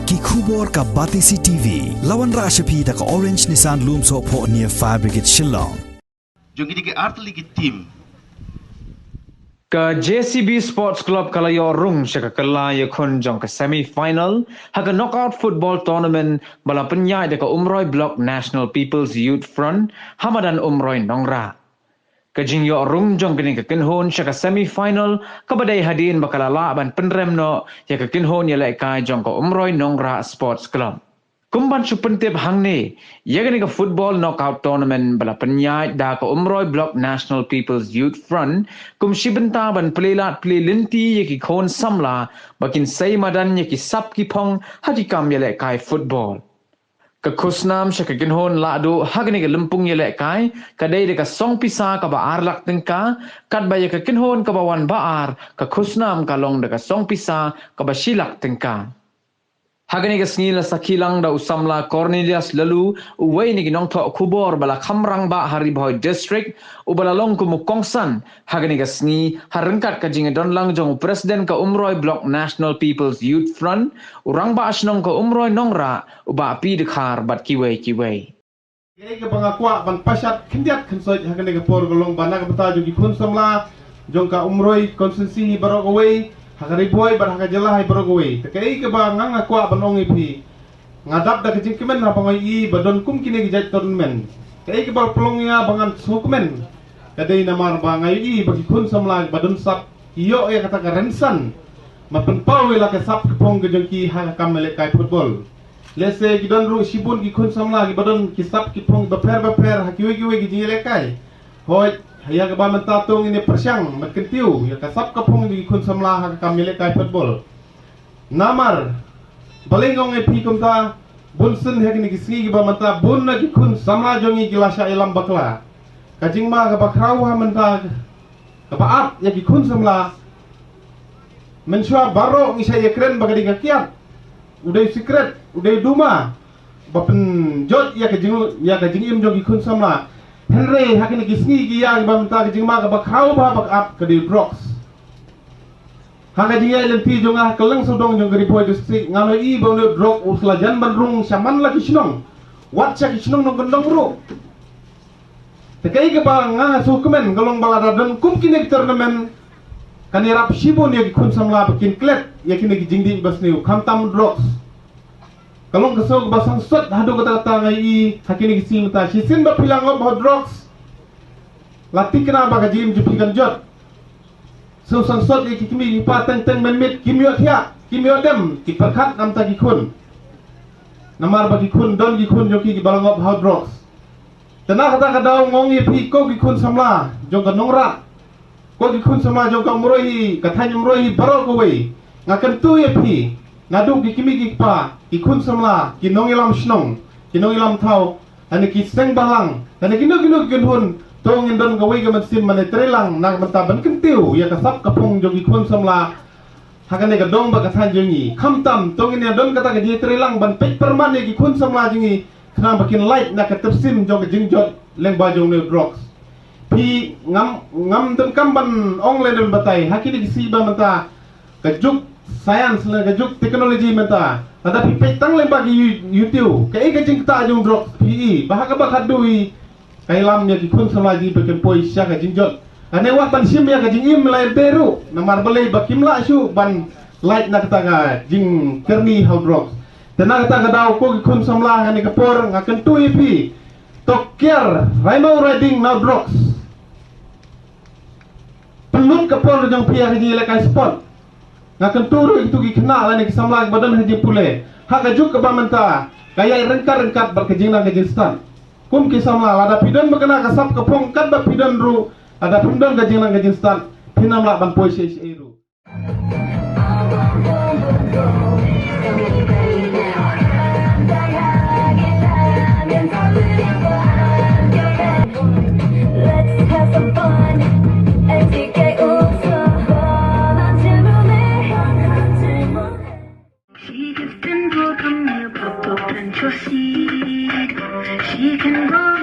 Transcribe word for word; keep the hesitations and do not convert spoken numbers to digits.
Ki khubor ka Batesi T V. La wanrah sha phi da ka Orange Nissan Lumsohphoh near Fire Brigade Shillong. Jong kine ki artylli ki team. Ka J C B Sports Club ka la ïoh rung sha ka kylla ïakhun jong ka semi final ha ka knockout football tournament ba la pynïaid da ka Umroi Block National People's Youth Front ha madan Umroi Nongrah. Ka jingïoh rung jong kane ka kynhun sha ka semi final kaba dei hadien ba ka la lah ban pynrem noh ïa ka kynhun ïalehkai jong ka Umroi Nongrah Sports Club. Kum ban shu pyntip hangne, ïa kane ka football knockout tournament ba la pynïaid da ka Umroi Block National People's Youth Front kum shi bynta ban plie lad plie lynti ïa ki khun samla ba kin sei madan ïa ki sap ki phong ha ki kam ïalehkai football. Ka khusnam sha ka kynhun lahduh ha kane ka lympung ïalehkai ka dei da ka song pisa kaba ar lak tyngka, katba ïa ka kynhun kaba wan ba ar ka khusnam ka long da ka song pisa kaba shi lak tyngka. Ha kane ka sngi la sakhi lang da u samla Cornelius Laloo, uwei na ki nongthoh khubor ba la kham rangbah ha Ri Bhoi District, uba la long kum u kongsan ha kane ka sngi ha ryngkat ka jingdon lang jong u President ka Umroi Block National People's Youth Front, u Rangbah Shnong ka Umroi Nongrah, u Bah P Dkhar bad kiwei kiwei. Kaei kaba nga kwah ban pashat khyndiat khynsoit ha kane ka por ka long ba na ka bynta jong ki khun samla jong ka Umroi constituency hi baroh kawei, ha ka Ri Bhoi bad ha ka jylla hi baroh kawei. Te kaei kaba nga nga kwah ban ong ïa phi, nga dap da ka jingkmen haba nga ïohi ba don kum kine ki jait tournament. Kaei kaba pynlong ïa ba ngan sngewkmen ka dei namar ba nga ïohi ba ki khun samla ba don sap ki ïoh ïa kata ka rynsan ban pynpaw ïa la ka sap ka phong ka jong ki ha ka kam ïalehkai football. Lehse ki don ruh shibun ki khun samla kiba don ki sap ki phong bapher bapher ha kiwei kiwei ki jingïalehkai. Hooid, ïa kaba mynta to ngin ïa pyrshang ban kyntiew ïa ka sap ka phong jong ki khun samla ha ka kam ïalehkai football. Namar balei nga ong ïa phi kumta, bun sien ha kine ki sngi kiba mynta bun na ki khun samla jong ngi ki la shah ïalam bakla. Ka jingma kaba khraw ha mynta kaba ap ïa ki khun samla. Mynshuwa baroh ngi shah ïakren ba ka dei ka kiad, u dei sikret, u dei duma ba pynjot ïa ka jing, ïa ka jingim jong ki khun samla. Hynrei ha kine ki sngi ki ïa kiba mynta ka jingma kaba khraw ba ba ka ap ka dei drugs. Ha ka jingïaid lynti jong nga ha kylleng sawdong jong ka Ri Bhoi District nga la ïohi ba u dei u drug u sa la jan ban rung sha man la ki shnong, wat sha ki shnong nongkyndong ruh. Te kaei kaba nga nga sngewkmen ka long ba lada don kum kine ki tournament, kan ïarap shibun ïa ki khun samla ba kin klet ïa kine ki jingdih basniew khamtam drugs. Ka long ka sngew kaba sangsot haduh katta katta nga ïohi ha kine ki sngi mynta. Shisien ba phi la ngop ha drugs, la thikna ba ka jingim jong phi kan jot. Sngew sangsot ïa ki kmie ki kpa teng teng mynmiet kim ïoh thiah kim ïoh dem, ki pyrkhat namar ki khun. Namar ba ki khun don ki khun jong ki kiba la ngop ha drugs. Te na kata ka daw nga ong ïa phi ko ki khun samla jong ka Nongrah, ko ki khun samla jong ka Umroi hi, ka thaiñ Umroi hi baroh kawei, nga kyntu ïa phi, naduh ki kmie ki kpa, ki khun samla, ki nongïalam shnong, ki nongïalam thaw, lane ki seng balang, lane kino kino ki kynhun, to ngin don kawei ka mynsiem ban ïatreilang na ka bynta ban kyntiew ïa ka sap ka phong jong ki khun samla ha kane ka dong bad ka thaiñ jong ngi. Khamtam to ngin ïa don kata ka jingïatreilang ban peit pyrman ïa ki khun samla jong ngi, khnang ba kin lait na ka tyrsim jong ka jingjot lyngba jong une u drugs. Phi, ngam, ngam donkam ban ong lane ban batai ha kine ki sngi ba mynta, ka juk science lane ka juk technology mynta. Lada phi peit tang lyngba ki You-, YouTube, kaei ka jingktah jong drugs, phi i ba ha kaba khatduh i ka ïalam ïa ki khun samla jong ngi ba kin poi sha ka jingjot. Lane wat ban shim ïa ka jingim la ïa beh ruh, namar balei ba kim lah shuh ban lait na kata ka jingkyrni ha u drugs. Te na kata ka daw ko ki khun samla ha kane ka por nga kyntu ïa phi, to kiar, rai ma u rai ding na u drugs. Pynlut ka por jong phi ha ka jingïalehkai sport. Nga kyntu ruh ïa kito ki khynnah lane ki samla kiba don ha jingpule, ha ka juk kaba mynta ka ïaid ryngkat ryngkat bad ka jingnang ka jingstad. Kum ki samla, lada phi don ba kane ka sap ka phong katba phi don ruh, lada phim don ka jingnang ka jingstad, phin ym lah ban poi shaei shaei ruh. She can go